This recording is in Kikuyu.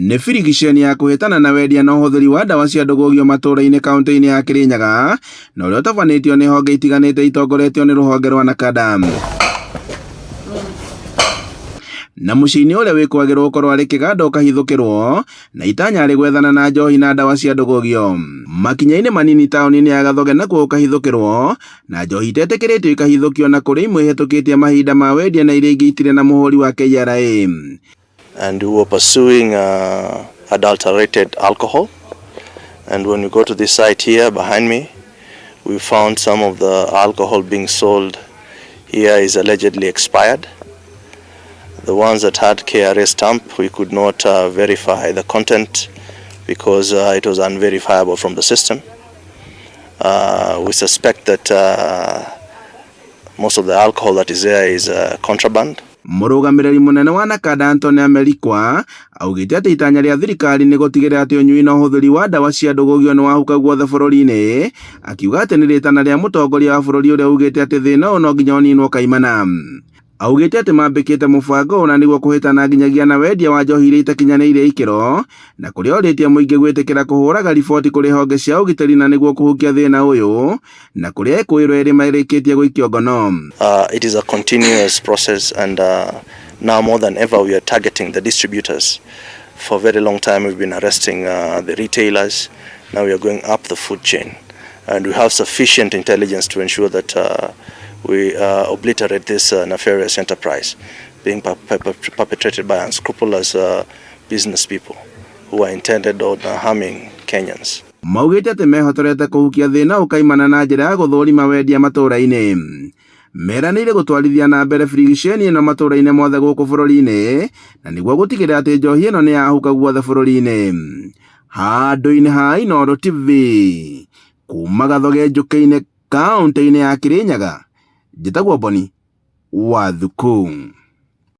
Nĩ birigiceni ya kũhĩtana na wendia na ũhũthĩri wa ndawa cia ndũgũgio matũũra-inĩ kaunti-inĩ ya Kĩrĩnyaga na ũrĩa ũtabanĩtio nĩ honge itiganĩte itongoretio nĩ rũhonge rwa NACADA. Na mũciĩ-inĩ ũrĩa wĩkwagĩrwo gũkorwo arĩ kĩganda ũkahithũkĩrwo na itanya arĩ gwethana na njohi na ndawa cia ndũgũgio. Makinya-inĩ manini taũni-inĩ ya Gathoge nakuo gũkahithũkĩrwo na njohi itetĩkĩrĩtio ikahithũkio na kũrĩ imwe ihĩtũkĩtie mahinda ma wendia na iria ingĩ itirĩ na mũhũri wa KRA. And we were pursuing adulterated alcohol. And when we go to this site here behind me, we found some of the alcohol being sold here is allegedly expired. The ones that had KRA stamp, we could not verify the content because it was unverifiable from the system. We suspect that most of the alcohol that is there is contraband. Mũrũgamĩrĩri mũnene wa NACADA Anthony Amerikwa augĩte atĩ itanya rĩa thirikari nĩ gũtigĩrĩra atĩ ũnyui na ũhũthĩri wa ndawa cia ndũgũgio nĩ wahuka guothe bũrũri-inĩ, akiuga atĩ nĩ rĩtana rĩa mũtongoria wa bũrũri ũrĩa ugĩte atĩ thĩna ũyũ no nginya ũninwo kaimana. Augĩte atĩ mambĩkĩte mũbango ũyũ na nĩguo kũhĩtana nginyagia na wendia wa njohi iria itakinyanĩirie ikĩro na kũrĩa orĩtie mũingĩ gwĩtĩkĩra kũhũraga riboti kũrĩ honge cia ũgitĩri na nĩguo kũhukia thĩna ũyũ na kũrĩa ekũĩrwo erĩ marĩkĩtie gũikio ngono. It is a continuous process, and now more than ever we are targeting the distributors. For a very long time we've been arresting the retailers. Now we are going up the food chain, and we have sufficient intelligence to ensure that we obliterate this nefarious enterprise being perpetrated by unscrupulous business people who are intended on harming Kenyans. Maugĩte atĩ mehotorete kũhukia thĩna ũkaimana na njĩra ya gũthũrima wendia matũũra-inĩ. Meranĩire gũtwarithia na mbere birigiceni ĩno matũũra-inĩ mothe gũkũ bũrũri-inĩ na nĩguo gũtigĩrĩra atĩ njohi ĩno nĩ yahuka guothe bũrũri-inĩ. Handũ-inĩ ha Inooro TV kuma Gathoge Njũkĩ-inĩ kaunti-inĩ ya Kĩrĩnyaga, njĩtagwo Boni wa Thuku.